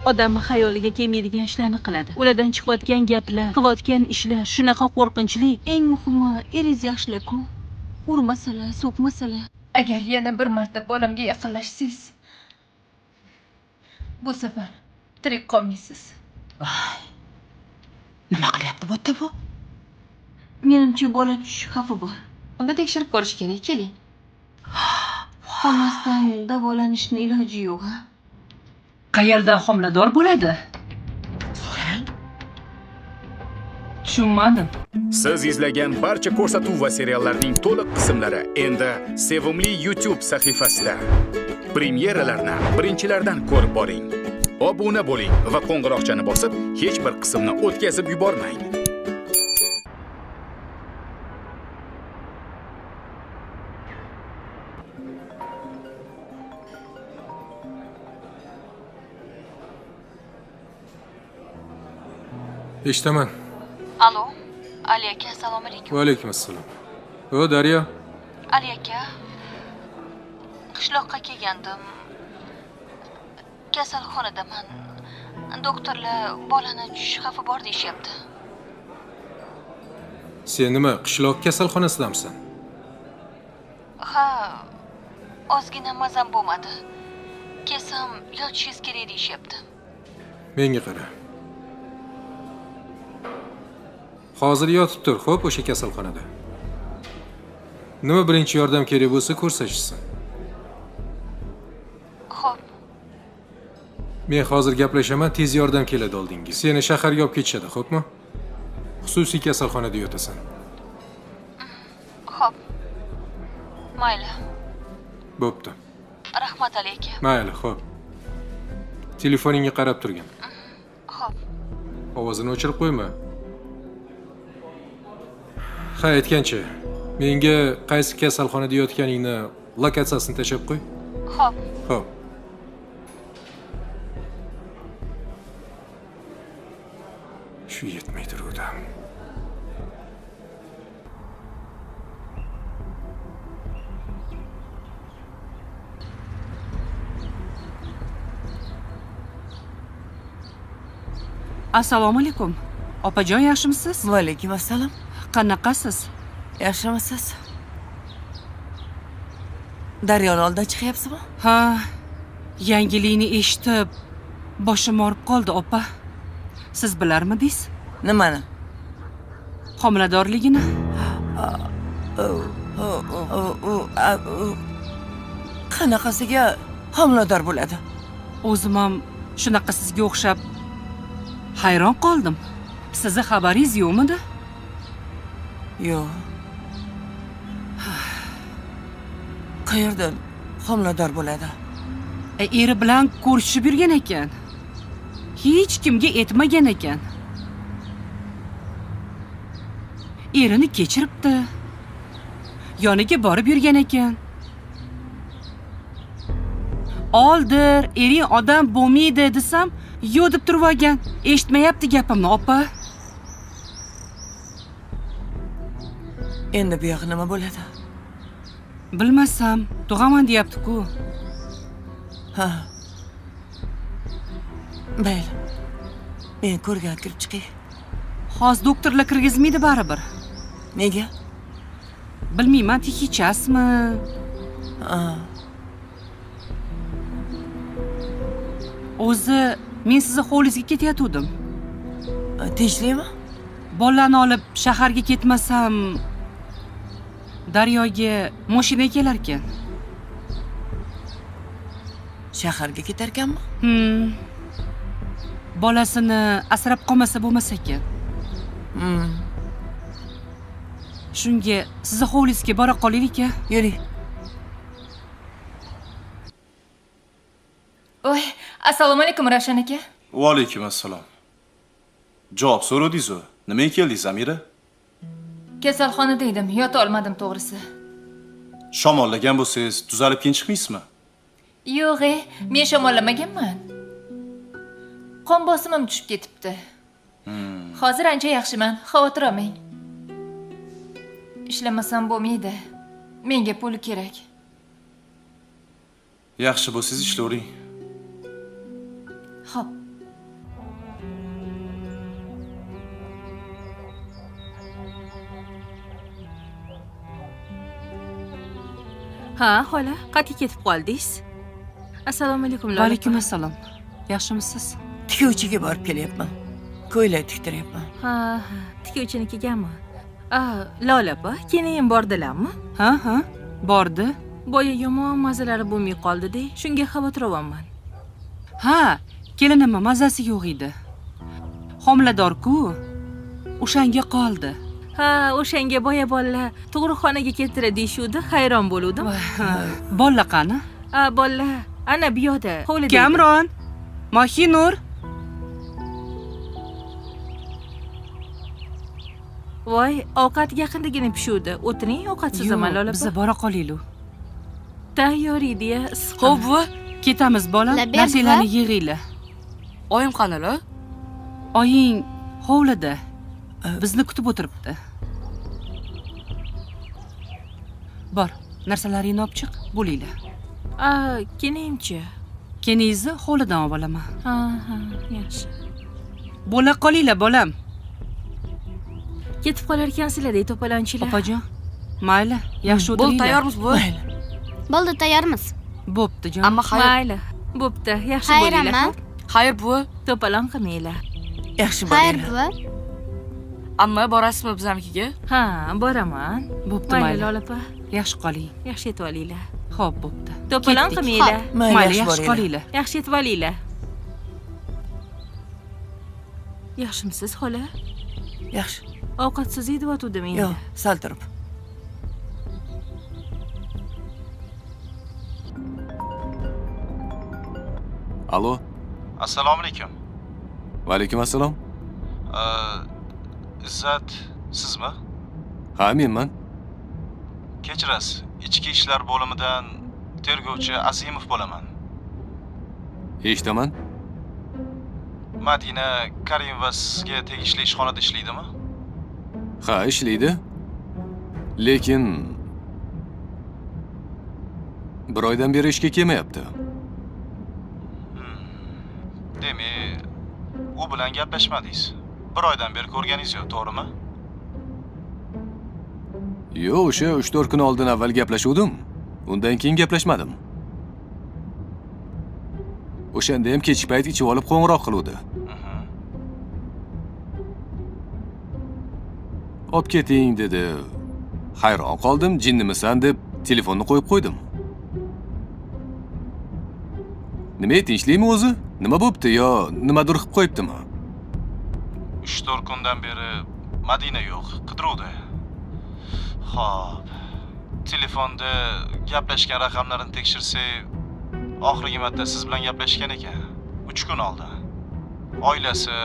Odamni xayoliga kelmaydigan ishlarni qiladi. Ulardan chiqayotgan gaplar, qilayotgan ishlar shunaqa qo'rqinchli. Eng muhimi, eringiz yaxshilar-ku. Urmasalar, so'kmasalar. Agar yana bir marta bolamga yaqinlashsangiz, bu safar tirik qolmaysiz. Voy. Nima qilyapti bu yerda bu? Menimcha bola tushish xavfi bor. Unda tekshirib ko'rish kerak, keling. Qolmasdan davolanishni iloji yo'q, ha? Qayerdan homilador bo'ladi? So'rang. Tushunmadim. Siz izlagan barcha ko'rsatuv va seriallarning to'liq qismlari endi sevimli YouTube sahifasida. Premyeralarni birinchilardan ko'rib boring. Obuna bo'ling va qo'ng'iroqchani bosib, hech bir qismni o'tkazib yubormang. Eshitaman. Alo, Ali aka, assalomu alaykum. Va alaykum assalom. O, Daryo. Ali aka, qishloqqa kelgandim. Kasalxonadaman. Doktorlar bolani tushish xavfi bor deyishyapti. Sen nima, qishloq kasalxonasidamisan? Ha, ozgina mazam bo'lmadi. Kelsam, yotishingiz kerak deyishyapti. Menga qara. Hozir yotib tur, xo'p, o'sha kasalxonada. Nima birinchi yordam kerak bo'lsa ko'rsatishsin. Xo'p. Men hozir gaplashaman, tez yordam keladi oldinga. Seni shaharga olib ketishadi, xo'pmi? Xususiy kasalxonada yotasan. Xo'p. Mayli. Bo'pti. Rahmat Ali aka. Mayli, xo'p. Telefoningga qarab turgin. Xo'p. Ovozini o'chirib qo'yma. Ha, aytgancha, menga qaysi kasalxonada yotganingni lokatsiyasini tashlab qo'y. Xo'p. Xo'p. Shu yetmay turuvdim. Assalomu alaykum. Opajon, yaxshimisiz? Va alaykum assalom. Qanaqasiz? Yaxshimisiz? Daryoni oldidan chiqyapsizmi? Ha, yangilikni eshitib boshim og'rib qoldi, opa. Siz bilarmidingiz? Nimani? Homiladorligini. Qanaqasiga homilador bo'ladi? O'zim ham shunaqa sizga o'xshab hayron qoldim. Sizni xabaringiz yo'qmidi? Yo'q. Qayerdan homilador bo'ladi? Eri bilan ko'rishib yurgan ekan. Hech kimga aytmagan ekan. Erini kechiribdi. Yoniga borib yurgan ekan. Oldir, ering odam bo'lmaydi desam, yo'q deb turib olgan. Eshitmayapti gapimni, opa. Endi bu yog'i nima bo'ladi? Bilmasam, tug'aman deyapti-ku. Ha. Mayli. Men ko'rgan kirib chiqay. Hozir doktorlar kirgizmaydi baribir. Nega? Bilmayman, tixichasmi? Ha. O'zi men sizni hovlingizga ketayotgandim. Tinchlikmi? Bolalarni olib shaharga ketmasam, Daryoga mashina kelar ekan. Shaharga ketarkanmi? Bolasini asrab qolmasa bo'lmas ekan. Shunga sizni hovlingizga bora qolaylik-a? Yuring. Voy, assalomu alaykum Ravshan aka. Va alaykum assalom. Javob so'radingiz-ku. Nimaga keldingiz, Amira? Kasalxonada edim, yota olmadim to'g'risi. Shamollagan bo'lsangiz, tuzalib keyin chiqmaysizmi? Yo'q, men shamollamaganman. Qon bosimim tushib ketibdi. Hozir ancha yaxshiman, xavotir olmang. Ishlamasam bo'lmaydi. Menga pul kerak. Yaxshi bo'lsangiz ishlavering. Xo'p. Ha, xola, qayerga ketib qoldingiz? Assalomu alaykum, Lola. Va alaykum assalom. Yaxshimisiz? Tikuvchiga borib kelyapman. Ko'ylak tiktiryapman. Ha, tikuvchinikigami? A, Lola opa, keyin bordilarmi? Ha, ha, bordi. Boya yomon mazalari bo'lmay qoldi-da, shunga xavotir olyapman. Ha, kelinimni mazasi yo'q edi. Homilador-ku. O'shanga qoldi. Ha, o'shanga boya bolalar tug'ruqxonaga keltiradi deyishuvdi, hayron bo'luvdim. Bolla qani? A, bolalar, ana bu yoqda, hovlida. Kamron, Mahinur. Voy, ovqat yaqindagina pishuvdi. O'tiring, ovqat suzaman, Lola Yo'q, biza opa. bora qolaylik. Tayyor edi-ya, issiq. Xo'p, buva, ketamiz bolam. Labbay, Narsalarni yig'inglar. Oyim qanilar? Oying hovlida. Bizni kutib o'tiribdi. Bor, narsalaringni olib chiq, bo'linglar. A, kelinimchi? Kelingizni hovlidan olib olaman. Ha, ha, yaxshi. Bo'la qolinglar, bolam. Ketib qolar ekansizlar, to'polonchilar. Opajon, mayli, yaxshi Bo'ldi, o'tiringlar. tayyormiz buva. Mayli. Bo'ldi, tayyormiz. Bo'pti, jon. Amma xayr. Mayli. Bo'pti, yaxshi Xayr, bo'linglar. amma. Xayr buva. To'polon qilmanglar. Yaxshi Xayr, boringlar. buva. Amma borasizmi bizamnikiga? Ha, boraman. Bo'pti, Mayli, mayli. Lola opa, Yaxshi qoling. yaxshi yetib olinglar. Xo'p, bo'pti. To'polon Ketdik. qilmanglar. Mayli, Mayli, yaxshi yaxshi boringlar. qolinglar. Yaxshi yetib olinglar. Yaxshimisiz, xola? Yaxshi. Ovqatsiz yedyotgandim endi. Yo'q, sal turib. Alo, Assalomu alaykum. va alaykum assalom. Izzat sizmi? Ha, menman. Kechirasiz, ichki ishlar bo'limidan tergovchi Azimov bo'laman. Eshitaman. Madina Karimova sizga tegishli ishxonada ishlaydimi? Ha, ishlaydi. Lekin bir oydan beri ishga kelmayapti. Demak, u bilan gaplashmadingiz. Bir oydan beri ko'rganingiz yo'q, to'g'rimi? Yo'q, o'sha 3-4 kun oldin avval gaplashuvdim. Undan keyin gaplashmadim. O'shanda ham kechki payt ichib olib qo'ng'iroq qiluvdi. Olib keting dedi. Hayron qoldim, jinnimisan deb telefonni qo'yib qo'ydim. Nima, tinchlikmi o'zi? Nima bo'pti yo nimadir qilib qo'yibdimi? 3-4 kundan beri Madina yo'q, qidiruvda. Xo'p. Telefonda gaplashgan raqamlarini tekshirsak, oxirgi marta siz bilan gaplashgan ekan. 3 kun oldin. Oilasi,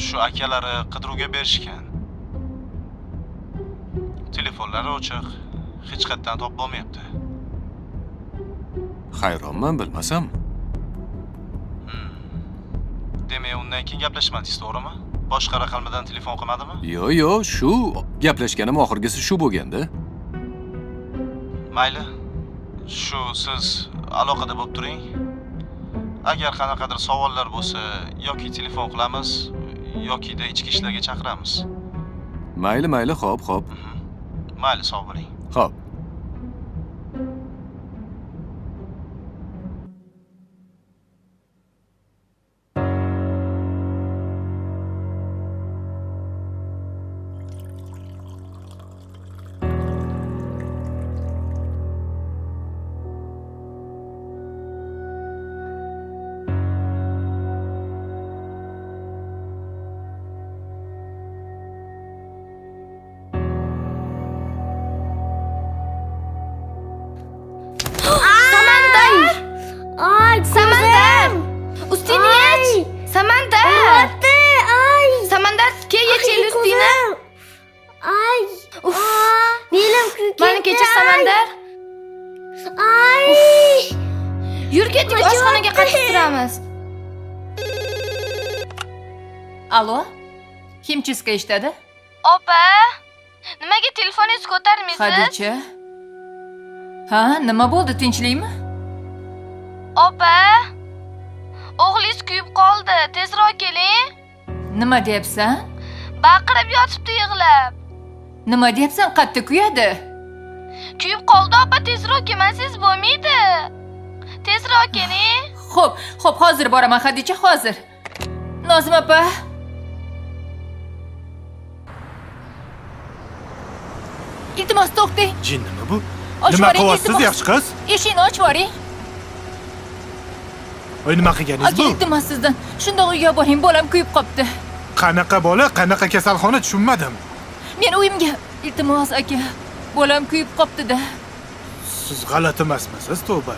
shu akalari qidiruvga berishgan. Telefonlari o'chiq, hech qayerdan topib bo'lmayapti. Hayronman, bilmasam. Demak, undan keyin gaplashmadingiz, to'g'rimi? Boshqa raqamlardan telefon qilmadimi? Yo'q, yo'q, shu gaplashganim oxirgisi shu bo'lganda. Mayli. Shu siz aloqada bo'lib turing. Agar qanaqadir savollar bo'lsa, yoki telefon qilamiz, yokida ichki ishlarga chaqiramiz. Mayli, mayli, xo'p, xo'p. Mayli, sog' bo'ling. Xo'p. Samandar! Ay, Samandar! Ustingni yech! Samandar! Ay! Samandar, kel yechaylik ustingni. Ay! Uf! Belim kuyib Mani kechir Samandar. Ay! Yur ketdik, oshxonaga qaytib turamiz. Alo? Химчистка eshitadi? Opa, nimaga telefoningizni ko'tarmaysiz? Hadicha. Ha, nima bo'ldi, tinchlikmi? Opa, o'g'lingiz kuyib qoldi, tezroq keling. Nima deyapsan? Baqirib yotibdi yig'lab. Nima deyapsan? Qayerda kuyadi? Kuyib qoldi opa, tezroq kelmasangiz bo'lmaydi. Tezroq keling. Xo'p, xo'p, hozir boraman Hadicha, hozir. Nozim opa. Iltimos to'xtang. Jinnimi bu? Ochib Nima yuboring, qilyapsiz, iltimos. yaxshi qiz? Eshikni ochib yuboring. Oy, nima qilganingiz Aka, bu? iltimos sizdan. Shundoq uyga boring, bolam kuyib qopti. Qanaqa bola, qanaqa kasalxona tushunmadim. Men uyimga, iltimos aka. Bolam kuyib qopti-da. Siz g'alati emasmisiz, tavba.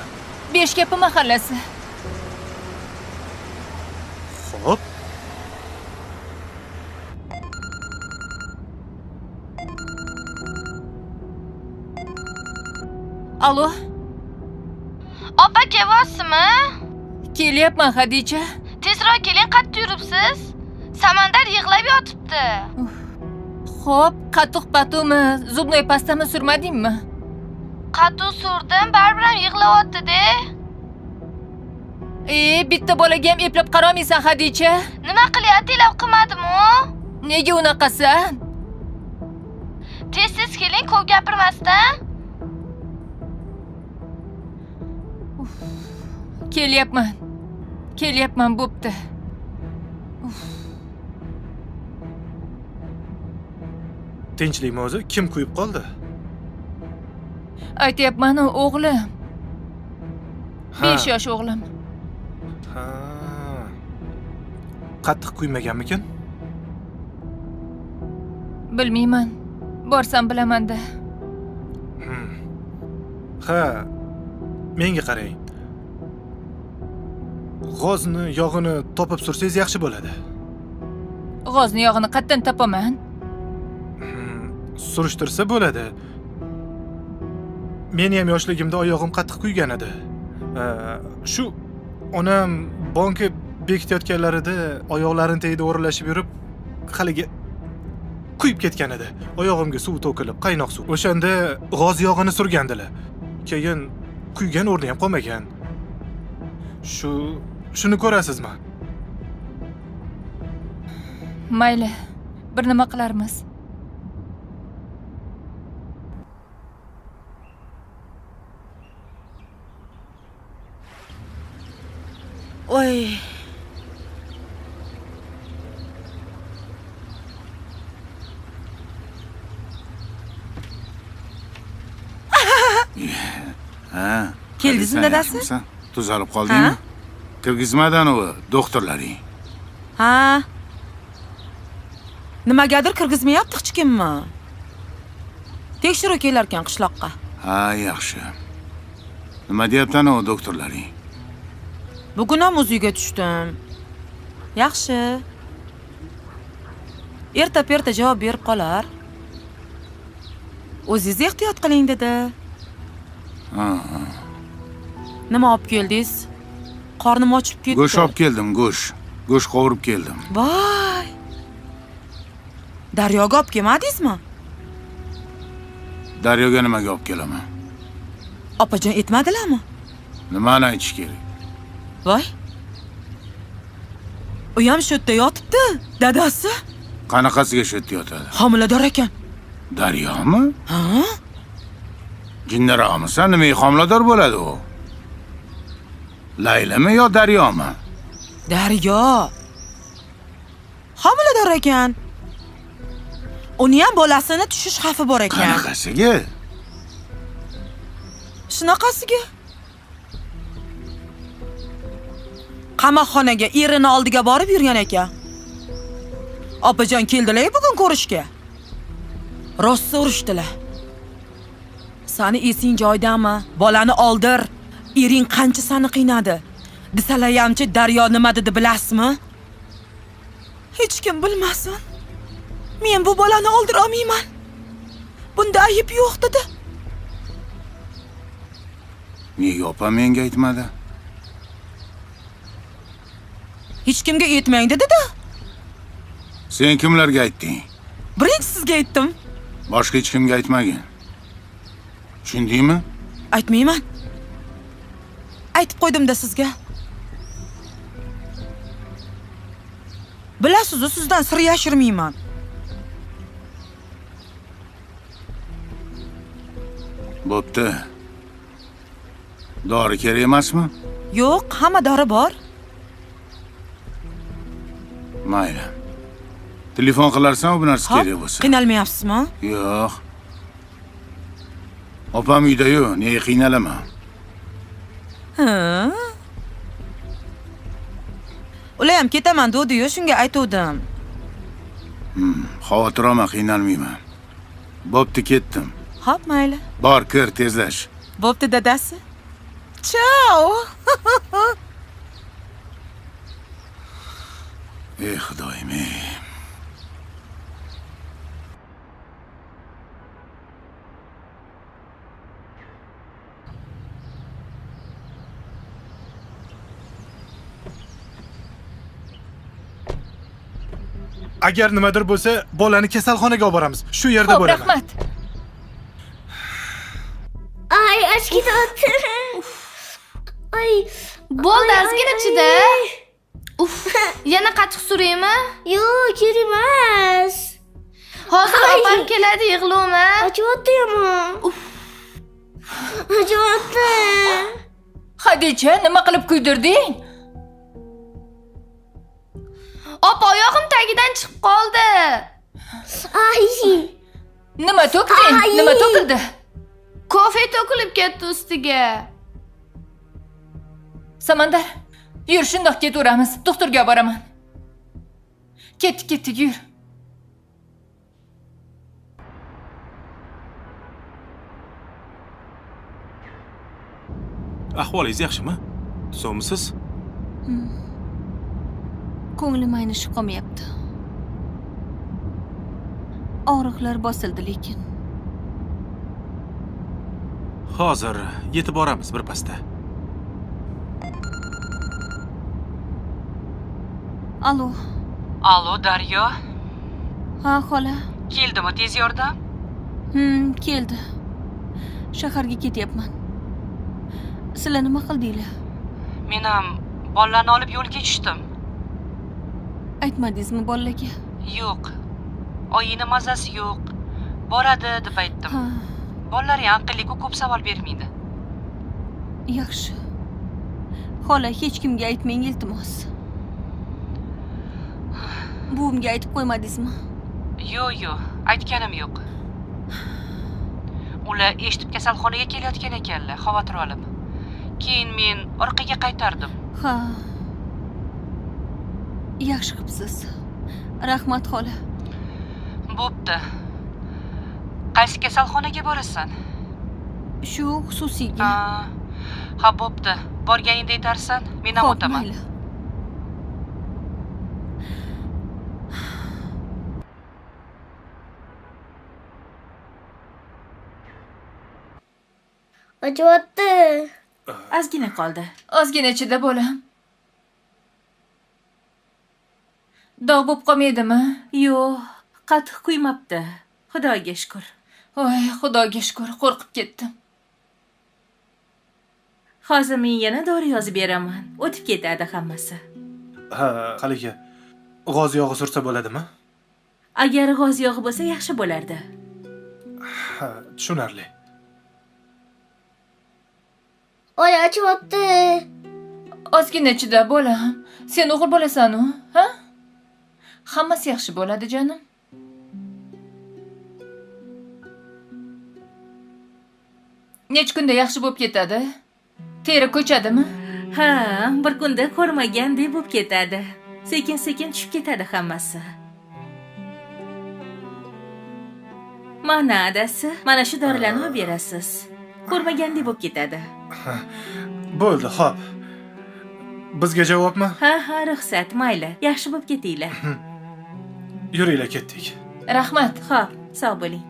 Beshkapa mahallasi. Xo'p. Alo, Opa kelyapsizmi? kelyapman Hadicha. Tezroq keling, qayerda yuribsiz? Samandar yig'lab yotibdi. Xo'p, qatiq patumi, zubnoy pastami surmadingmi? Qatiq surdim, baribir ham yig'layapti-da. Bitta bolaga ham eplab qarolmaysan Hadicha. Nima qilyapti, qilmadim-u? Nega unaqasan? Tez-tez keling, ko'p gapirmasdan. Kelyapman. Kelyapman, bo'pti. Tinchlikmi o'zi? Kim kuyib qoldi? Aytyapman-u, o'g'lim. 5 yosh o'g'lim. Ha. Qattiq kuymaganmikin? Bilmayman. Borsam bilaman-da. Ha, menga qarang. G'ozni yog'ini topib sursangiz yaxshi bo'ladi. G'ozni yog'ini qayerdan topaman? Surishtirsa bo'ladi. Meni ham yoshligimda oyog'im qattiq kuygan edi. Shu onam banka bekitayotganlarida oyoqlarini tagida o'ralashib yurib, haligi kuyib ketgan edi. Oyog'imga suv to'kilib, qaynoq suv. O'shanda g'oz yog'ini surgandilar. Keyin kuygan o'rni ham qolmagan. Shuni ko'rasizmi? Mayli, bir nima qilarmiz. Oy. Ha. Keldingizmi dadasi? Tuzalib qoldingmi? Kirgizmadan u doktorlaring. Ha. Nimagadir kirgizmayapti hech kimmi? Tekshiruv kelar ekan qishloqqa. Ha, yaxshi. Nima deyapti u doktorlaring? Bugun ham o'ziga tushdim. Yaxshi. Erta-perta javob berib qolar. O'zingiz ehtiyot qiling dedi. Ha. Nima olib keldingiz? Qornim ochib ketdi. Go'sht olib keldim, go'sht. Go'sht qovurib keldim. Voy! Daryoga olib kelmadingizmi? Daryoga nimaga olib kelaman? Opajon aytmadilarmi? Nimani aytish kerak? Voy! U ham shu yerda yotibdi, dadasi. Qanaqasiga shu yerda yotadi? Homilador ekan. Daryomi? Ha? Jinniroqmisan? Nimaga homilador bo'ladi u? Laylami yo Daryomi? Daryo. Homilador ekan. Uni ham bolasini tushish xavfi bor ekan. Qanaqasiga? Shunaqasiga. Qamoqxonaga erini oldiga borib yurgan ekan. Opajon keldilar bugun ko'rishga. Rosa urishdilar. Sani esing joyidami? Bolani oldir. Ering qancha sani qiynadi. Desalayamchi Daryo nima dedi bilasizmi? Hech kim bilmasin. Men bu bolani oldira olmayman. Bunda ayib yo'q dedi. Nega opam menga aytmadi? Hech kimga aytmang dedi-da. Sen kimlarga aytding? Birinchi sizga aytdim. Boshqa hech kimga aytmagin. Tushundingmi? Aytmayman. Aytib qo'ydim-da sizga. Bilasiz-u, sizdan sir yashirmayman. Bo'pti. Dori kerak emasmi? Yo'q, hamma dori bor. Mayli. Telefon qilarsan, bu narsa Hop, kerak bo'lsa. Qiynalmayapsizmi? Yo'q. Opam uyda-yu, nega qiynalaman? Ha. Ular ham ketaman dedi-yu, shunga aytuvdim. Xavotir olma, qiynalmayman. Bo'pti, ketdim. Xo'p, mayli. Bor, kir, tezlash. Bo'pti, dadasi. Chao. Ey Xudoyim, ey. Agar nimadir bo'lsa, bolani kasalxonaga olib boramiz. Shu yerda Xo'p, bo'laman. rahmat. Ay, och ketyapti. Ay, Bo'ldi, ozgina chida. Uf, yana qatiq suraymi? Yo'q, kerak emas. Hozir Ay. opam keladi, yig'lovma. Achyapti yomon. Uf. Achyapti. Xadicha, nima qilib kuydirding? Opa, oyog'im tagidan chiqib qoldi. Ay. Nima to'kding? Ay. Nima to'kildi? Kofe to'kilib ketdi ustiga. Samandar, yur, shundoq ketaveramiz. Doktorga boraman. Ketdik, ketdik, yur. Ahvolingiz yaxshimi? Tuzukmisiz? Ko'nglim aynishib qolmayapti. Og'riqlar bosildi lekin. Hozir yetib boramiz bir pasda. Alo. Alo, Daryo. Ha, xola. Keldimi tez yordam? Keldi. Shaharga ketyapman. Sizlar nima qildinglar? Men ham bolalarni olib yo'lga tushdim. Aytmadingizmi bolalarga? Yo'q. Oyini mazasi yo'q. Boradi deb aytdim. Ha. Bolalar ham aqlli-ku, ko'p savol bermaydi. Yaxshi. Xola, hech kimga aytmang, iltimos. Buvimga aytib qo'ymadingizmi? Yo'q, yo'q, aytganim yo'q. Ular eshitib kasalxonaga kelayotgan ekanlar, xavotir olib. Keyin men orqaga qaytardim. Ha. Yaxshi qilibsiz. Rahmat, xola. Bo'pti. Qaysi kasalxonaga borasan? Shu xususiyga. Ha, bo'pti. Borganingda aytarsan, men ham Xo'p, o'taman. mayli. Achyapti. Ozgina qoldi. Ozgina chida, bolam. Dog' bo'lib qolmaydimi? Yo'q, qattiq kuymabdi. Xudoga shukr. Voy, Xudoga shukr, qo'rqib ketdim. Hozir men yana dori yozib beraman. O'tib ketadi hammasi. Ha, haligi g'oz yog'i sursa bo'ladimi? Agar g'oz yog'i bo'lsa yaxshi bo'lardi. Ha, tushunarli. Oy, achyapti. Ozgina chida, bolam. Sen o'g'il bolasan-u, ha? Hammasi yaxshi bo'ladi, jonim. Nech kunda yaxshi bo'lib ketadi? Teri ko'chadimi? Ha, bir kunda ko'rmagandek bo'lib ketadi. Sekin-sekin tushib ketadi hammasi. Mana adasi, mana shu dorilarni olib berasiz. Ko'rmagandek bo'lib ketadi. Bo'ldi, xo'p. Bizga javobmi? Ha, ha, ruxsat, mayli. Yaxshi bo'lib ketinglar. Yuringlar, ketdik. Rahmat. Xo'p, sog' bo'ling.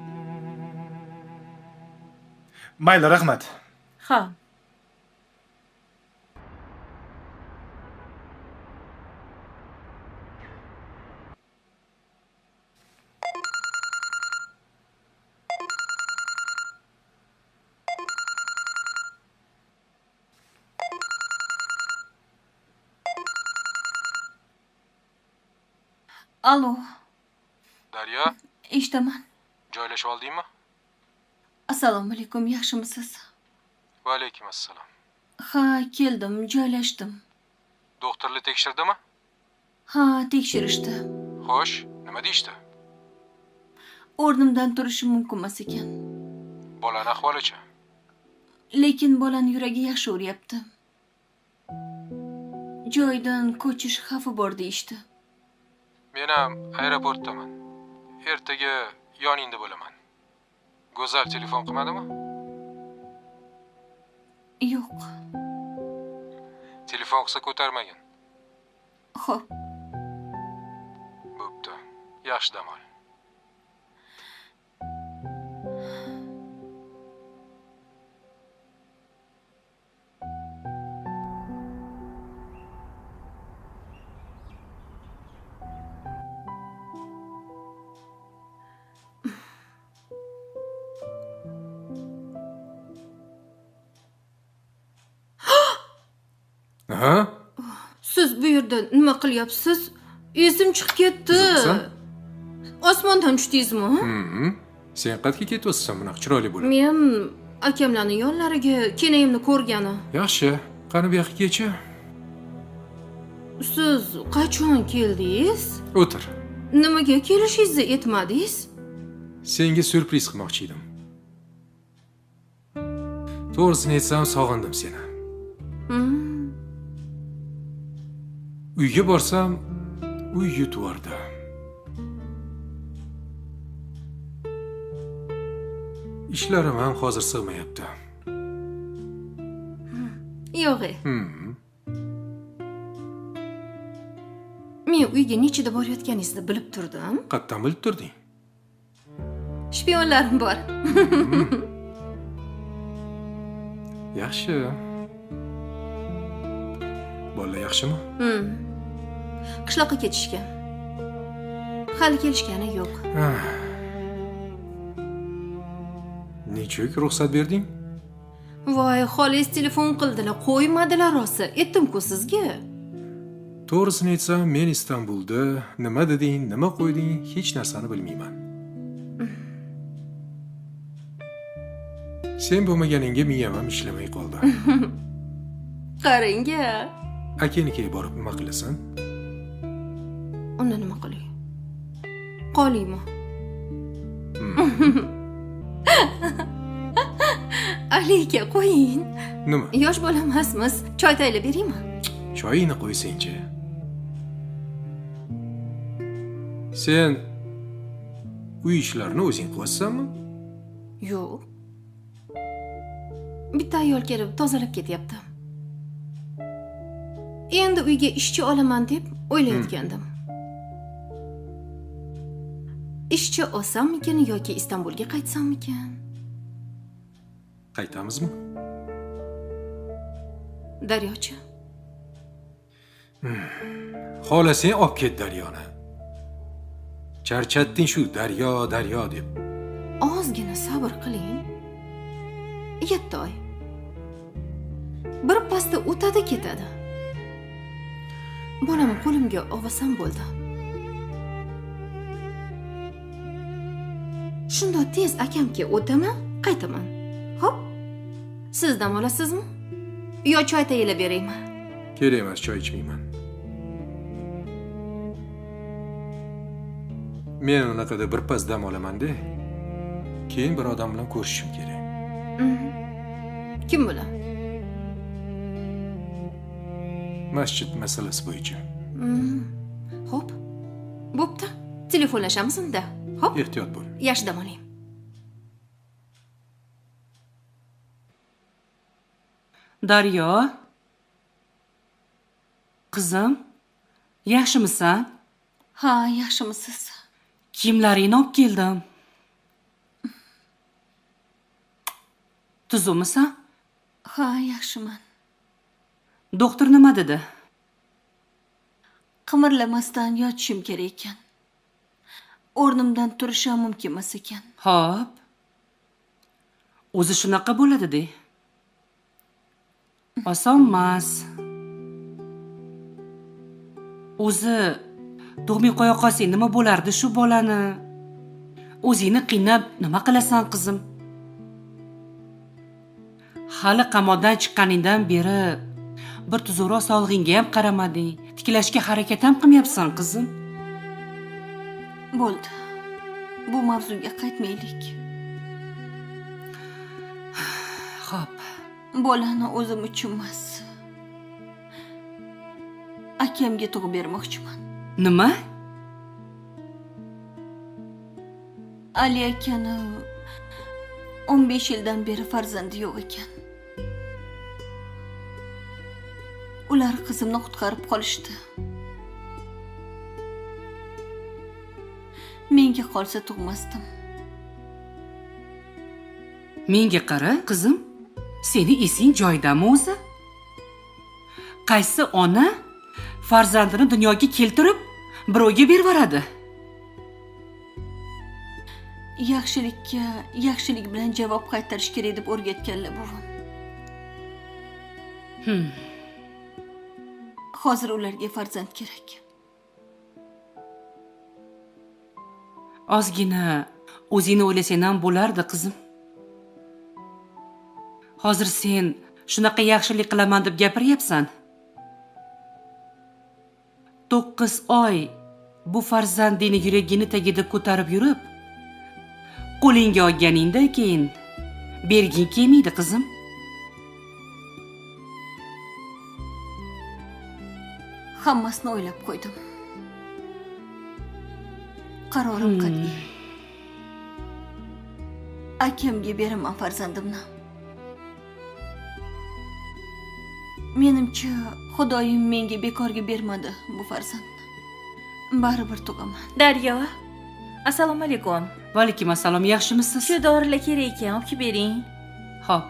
Mayli, rahmat. Xo'p. Alo. Daryo? Eshitaman. Joylashib oldingmi? Assalomu alaykum, yaxshimisiz? Va alaykum assalom. Ha, keldim, joylashdim. Doktorlar tekshirdimi? Ha, tekshirishdi. Xo'sh, nima deyishdi? O'rnimdan turishim mumkin emas ekan. Bolani ahvolichi? Lekin bolani yuragi yaxshi uryapti. Joyidan ko'chish xavfi bor deyishdi. Men ham aeroportdaman. Ertaga yoningda bo'laman. Go'zal telefon qilmadimi? Yo'q. Telefon qilsa ko'tarmagin. Xo'p. Bo'pti. Yaxshi dam ol. Ha? Siz bu yerda nima qilyapsiz? Esim chiqib ketdi. Osmondan tushdingizmi? Sen qayerga ketyapsan bunaqa chiroyli bo'lib? Men akamlarning yonlariga kenayimni ko'rgani. Yaxshi. Qani bu yoqqa kelchi. Siz qachon keldingiz? O'tir. Nimaga kelishingizni aytmadingiz? Senga syurpriz qilmoqchi edim. To'g'risini aytsam, sog'indim seni. Uyga borsam, uy yutvordi. Ishlarim ham hozir sig'mayapti. Yo'q. Men uyga nechida borayotganingizni bilib turdim. Qayerdan bilib turding? Shpionlarim bor. Yaxshi. Bolalar yaxshimi? Qishloqqa ketishgan. Hali kelishgani yo'q. Nechuk ruxsat berding? Voy, xolis telefon qildilar, qo'ymadilar rosa. Aytdim-ku sizga. To'g'risini aytsam, men Istanbulda nima deding, nima qo'yding, hech narsani bilmayman. Sen bo'lmaganingga miyam ham ishlamay qoldi. Qarang-a. Akanikiga borib nima qilasan? Unda nima qilay? Qoliymi? Ali aka, qo'ying. Nima? Yosh bola emasmiz. Choy tayyorlab beraymi? Choyingni qo'ysangchi. Sen uy ishlarini o'zing qilyapsanmi? Yo'q. Bitta ayol kelib tozalab ketyapti. Endi uyga ishchi olaman deb o'ylayotgandim. Ishchi olsammikin yoki Istanbulga qaytsammikin? Qaytamizmi? Daryochi. Xohlasang olib ket daryoni. Charchatding shu daryo, daryo deb. Ozgina sabr qiling. 7 oy. Bir pasda o'tadi ketadi. Bolamni qo'limga olsam bo'ldi. Shunda tez akamga o'taman, qaytaman. Xo'p? Siz dam olasizmi? Yo choy tayyorlab beraymi? Kerak emas, choy ichmayman. Men unaqada bir pas dam olaman-da. Keyin bir odam bilan ko'rishishim kerak. Kim bilan? Masjid masalasi bo'yicha. Xo'p. Bo'pti. Telefonlashamiz unda. Xo'p. Ehtiyot bo'l. Yaxshi dam oling. Daryo. Qizim, yaxshimisan? Ha, yaxshimisiz? Kiyimlaringni olib keldim. Tuzukmisan? Ha, yaxshiman. Doktor nima dedi? Qimirlamasdan yotishim kerak ekan. O'rnimdan turish ham mumkin emas ekan. Xo'p. O'zi shunaqa bo'ladi-da. Oson emas. O'zi tug'may qo'ya qolsang nima bo'lardi shu bolani? O'zingni qiynab nima qilasan qizim? Hali qamoqdan chiqqaningdan beri bir tuzukroq sog'lig'ingga ham qaramading. Tiklashga harakat ham qilmayapsan, qizim. Bo'ldi. Bu mavzuga qaytmaylik. Xo'p. Bolani o'zim uchun emas, akamga tug'ib bermoqchiman. Nima? Ali akani 15 yildan beri farzandi yo'q ekan. Ular qizimni qutqarib qolishdi. Menga qolsa tug'masdim. Menga qara, qizim. Seni esing joyidami o'zi? Qaysi ona farzandini dunyoga keltirib, birovga bervoradi? Yaxshilikka yaxshilik bilan javob qaytarish kerak deb o'rgatganlar buvim. Hozir ularga farzand kerak. Ozgina o'zingni o'ylasang ham bo'lardi, qizim. Hozir sen shunaqa yaxshilik qilaman deb gapiryapsan. 9 oy bu farzandingni yuragini tagida ko'tarib yurib, qo'lingga olganingdan keyin berging kelmaydi, qizim. Hammasini o'ylab qo'ydim. Qarorim qat'iy. Akamga beraman farzandimni. Menimcha, Xudoyim menga bekorga bermadi bu farzandni. Baribir tug'aman. Daryo, assalomu alaykum. Va alaykum assalom, yaxshimisiz? Shu dorilar kerak ekan, olib kelib bering. Xo'p.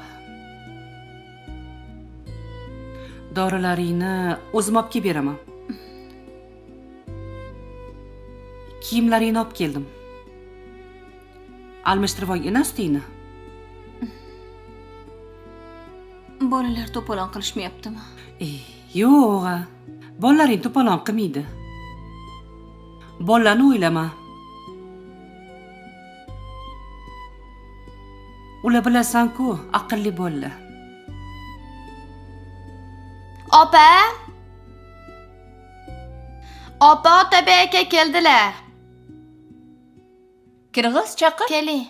Dorilaringni o'zim olib kelib beraman. Kiyimlaringni olib keldim. Almashtirib olgin ustingni. Bolalar to'polon qilishmayaptimi? Yo'q, bolalaring to'polon qilmaydi. Bolalarni o'ylama. Ular bilasan-ku, aqlli bolalar. Opa! Opa, Otabek aka keldilar. Kirg'iz, chaqir. Keling.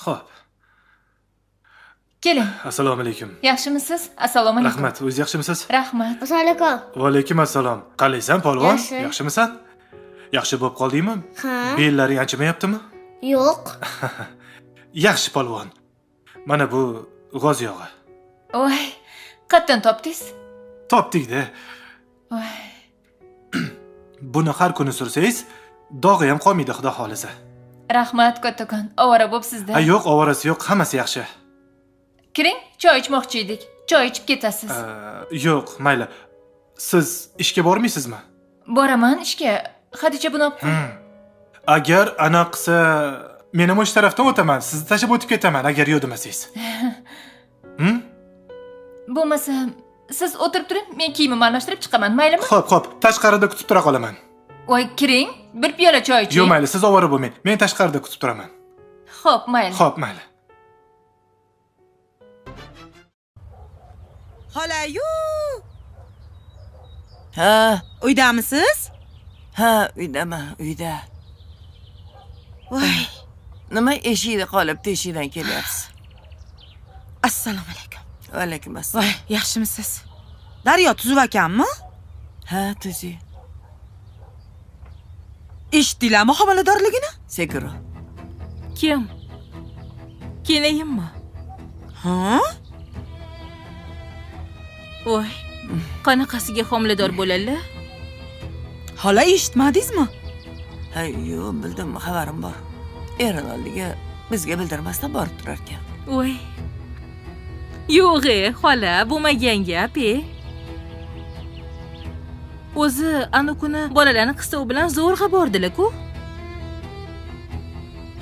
Xo'p. Keling. Assalomu alaykum. Yaxshimisiz? Assalomu alaykum. Rahmat, o'zingiz yaxshimisiz? Rahmat. Assalomu alaykum. Va alaykum assalom. Qalaysan, polvon? Yaxshimisan? Yaxshi bo'lib qoldingmi? Ha. Bellaring achimayaptimi? Yo'q. Yaxshi, polvon. Mana bu g'oz yog'i. Voy, qayerdan topdingiz? Topdik-da. Voy. Buni har kuni sursangiz, dog'i ham qolmaydi, xudo xolisa. Rahmat, kattakon. Ovora bo'psiz-da. Ha, yo'q, ovorasi yo'q, hammasi yaxshi. Kiring, choy ichmoqchi edik. Choy ichib ketasiz. Yo'q, mayli. Siz ishga bormaysizmi? Boraman ishga. Xadicha buni olib qo'y. Agar ana qilsa, men ham o'sha tarafdan o'taman. Sizni tashlab o'tib ketaman, agar yo'q demasangiz. Bo'lmasa, siz o'tirib turing, men kiyimimni almashtirib chiqaman, maylimi? Xo'p, xo'p, tashqarida kutib tura qolaman. Voy, kiring, bir piyola choy iching. Yo'q, mayli, siz ovora bo'lmang. Men tashqarida kutib turaman. Xo'p, mayli. Xo'p, mayli. Xolayu. Ha, uydamisiz? Ha, uydaman, uyda. Voy, nima eshikda qolib teshikdan kelyapsiz? Assalomu alaykum. Va alaykum assalom. Voy, yaxshimisiz? Daryo tuzuk ekanmi? Ha, tuzuk. Eshitdinglarmi homiladorligini? Sekinroq. Kim? Kelayinmi? Ha? Voy, qanaqasiga homilador bo'ladilar? Xola, eshitmadingizmi? Ha, yo'q, bildim, xabarim bor. Erin oldiga bizga bildirmasdan borib turar ekan. Voy. Yo'q, xola, bo'lmagan gap, O'zi anu kuni bolalarni qistov bilan zo'rg'a bordilar-ku.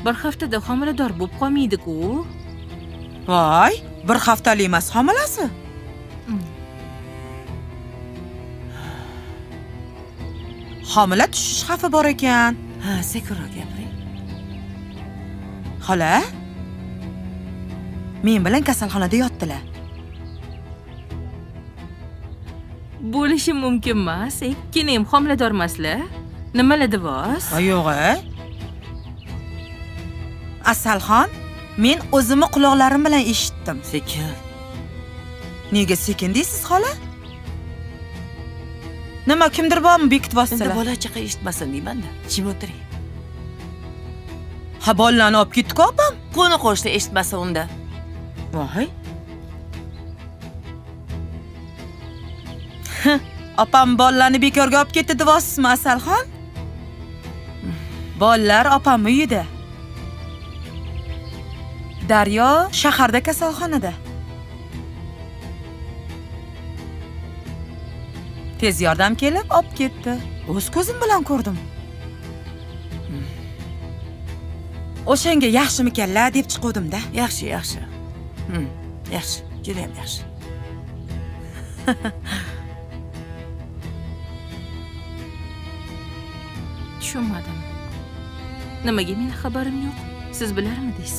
Bir haftada homilador bo'lib qolmaydi-ku. Voy, bir haftalik emas homilasi. Homila tushish xavfi bor ekan. Ha, sekinroq gapiring. Xola? Men bilan kasalxonada yotdilar. Bo'lishi mumkin emas. Ikkinim homilador emaslar. Nimalar deyapsiz? Yo'q, Asalxon, men o'zimni quloqlarim bilan eshitdim. Sekin. Nega sekin deysiz, xola? Nima, kimdir bormi bekitib Endi bosdilar? bola chaqa eshitmasin deyman-da. Jim o'tiring. Ha, bolalarni olib ketdi-ku opam. Qo'ni qo'shni eshitmasa unda. Voy. Opam bolalarni bekorga olib ketdi deyapsizmi, Asalxon? Bolalar opam uyida. Daryo shaharda kasalxonada. Tez yordam kelib olib ketdi. O'z ko'zim bilan ko'rdim. O'shanga yaxshimikanlar deb chiquvdim-da. Yaxshi, yaxshi. Yaxshi, juda ham yaxshi. Tushunmadim. Nimaga meni xabarim yo'q? Siz bilarmidingiz?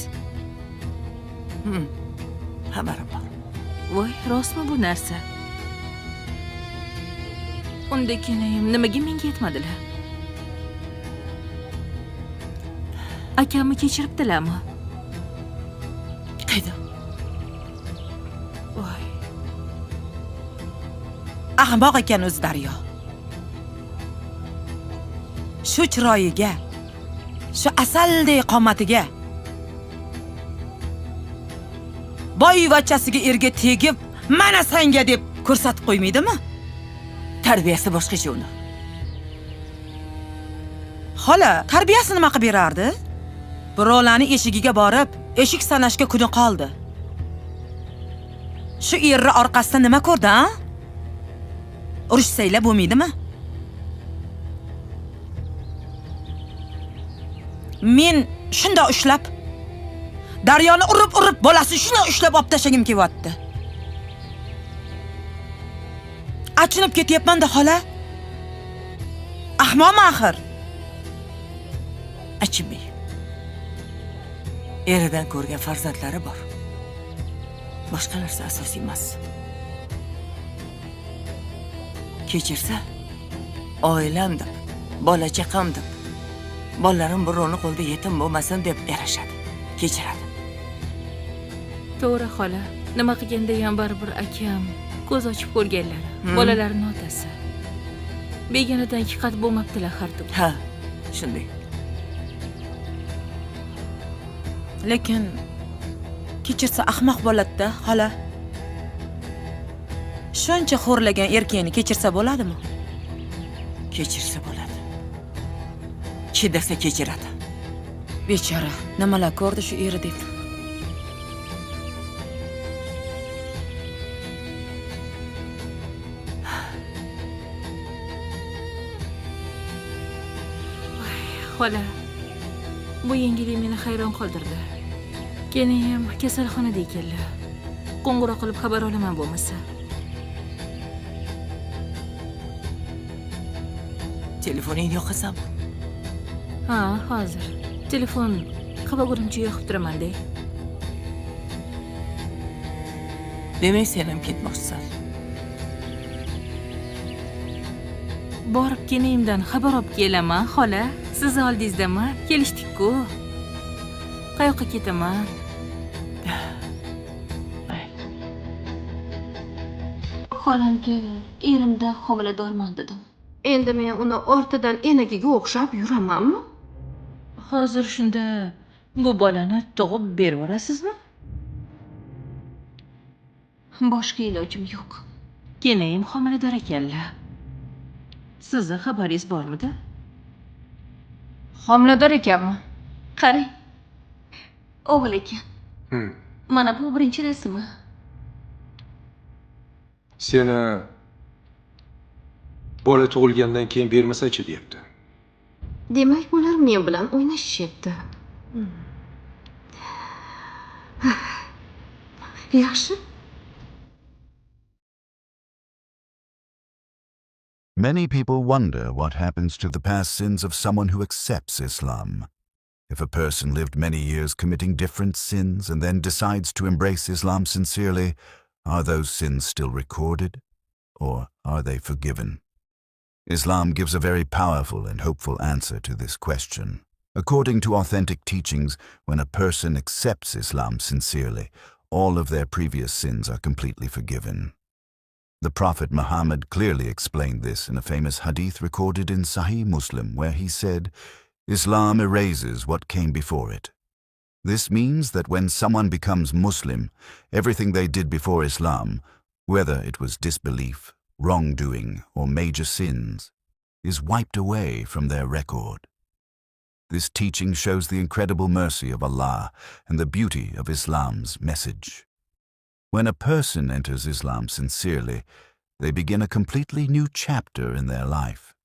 Xabarim bor. Voy, rostmi bu narsa? Unda keyin nimaga menga aytmadilar? Akamni kechiribdilarmi? Qayda? Voy. Ahmoq ekan o'zi Daryo. Shu chiroyiga, shu asaldek qomatiga, boyvachchasiga erga tegib, mana senga deb ko'rsatib qo'ymaydimi? Tarbiyasi boshqacha uni. Xola, tarbiyasi nima qilib berardi? Birovlarning eshigiga borib, eshik sanashga kuni qoldi. Shu erni orqasida nima ko'rdi, a? Urushsanglar bo'lmaydimi? Men shundoq ushlab, Daryoni urib-urib bolasini shundoq ushlab olib tashlagim kelyapti. Achinib ketyapman-da, xola. Ahmoqmi axir? Achinmang. Eridan ko'rgan farzandlari bor. Boshqa narsa asosiy emas. Kechirsa, oilam deb, bola chaqam deb, bolalarim birovni qo'lida yetim bo'lmasin deb yarashadi. Kechiradi. To'g'ri, xola. Nima qilganda ham baribir akam ko'z ochib ko'rganlari, bolalarning otasi. Begonadan ikki qat bo'lmabdilar har tub. Ha, shunday. Lekin kechirsa ahmoq bo'ladi-da, xola. Shuncha xo'rlagan erkakni kechirsa bo'ladimi? Kechirsa bo'ladi. Chidasa kechiradi. Bechora, nimalar ko'rdi shu eri deb. Xola, bu yangilik meni hayron qoldirdi. Keyin kasalxonada ekanlar. Qo'ng'iroq qilib xabar olaman bo'lmasa. Telefoningni yoqasanmi? Ha, hozir. Telefon qilmagunimcha yoqib turaman-da. Demak, sen ham ketmoqchisan. Borib kelayimdan xabar olib kelaman, xola. Siz oldingizdami? Kelishdik-ku. Qayoqqa ketaman? Xolamga erimdan homiladorman dedim. Endi men uni ortidan enagiga o'xshab yuramanmi? Hozir shunda bu bolani tug'ib beraverasizmi? Boshqa ilojim yo'q. Kelayim homilador ekanlar. Sizni xabaringiz bormidi? Homilador ekanmi? Qarang. O'g'il ekan. Mana bu birinchi rasmi. Seni bola tug'ilgandan keyin bermasa-chi deyapti. Demak, ular men bilan o'ynashishyapti. Yaxshi. Many people wonder what happens to the past sins of someone who accepts Islam. If a person lived many years committing different sins and then decides to embrace Islam sincerely, are those sins still recorded, or are they forgiven? Islam gives a very powerful and hopeful answer to this question. According to authentic teachings, when a person accepts Islam sincerely, all of their previous sins are completely forgiven. The Prophet Muhammad clearly explained this in a famous hadith recorded in Sahih Muslim, where he said, "Islam erases what came before it." This means that when someone becomes Muslim, everything they did before Islam, whether it was disbelief, wrongdoing, or major sins, is wiped away from their record. This teaching shows the incredible mercy of Allah and the beauty of Islam's message. When a person enters Islam sincerely, they begin a completely new chapter in their life.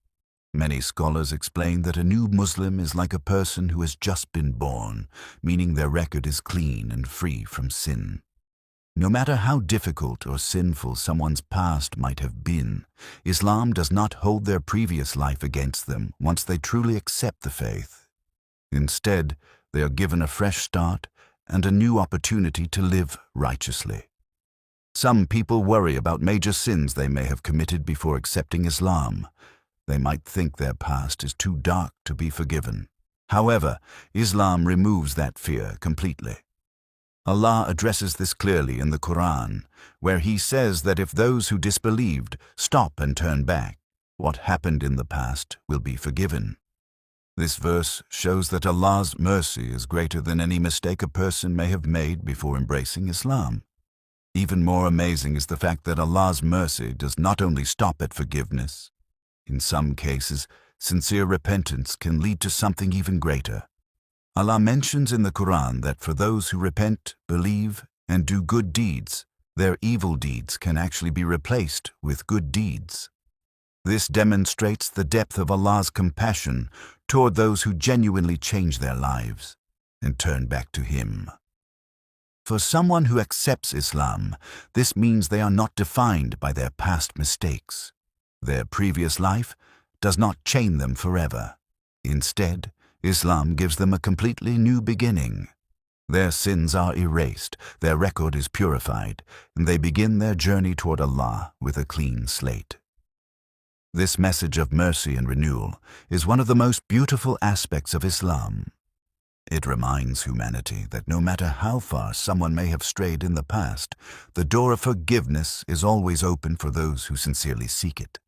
Many scholars explain that a new Muslim is like a person who has just been born, meaning their record is clean and free from sin. No matter how difficult or sinful someone's past might have been, Islam does not hold their previous life against them once they truly accept the faith. Instead, they are given a fresh start and a new opportunity to live righteously. Some people worry about major sins they may have committed before accepting Islam. They might think their past is too dark to be forgiven. However, Islam removes that fear completely. Allah addresses this clearly in the Quran, where He says that if those who disbelieved stop and turn back, what happened in the past will be forgiven. This verse shows that Allah's mercy is greater than any mistake a person may have made before embracing Islam. Even more amazing is the fact that Allah's mercy does not only stop at forgiveness. In some cases, sincere repentance can lead to something even greater. Allah mentions in the Quran that for those who repent, believe, and do good deeds, their evil deeds can actually be replaced with good deeds. This demonstrates the depth of Allah's compassion toward those who genuinely change their lives and turn back to Him. For someone who accepts Islam, this means they are not defined by their past mistakes. Their previous life does not chain them forever. Instead, Islam gives them a completely new beginning. Their sins are erased, their record is purified, and they begin their journey toward Allah with a clean slate. This message of mercy and renewal is one of the most beautiful aspects of Islam. It reminds humanity that no matter how far someone may have strayed in the past, the door of forgiveness is always open for those who sincerely seek it.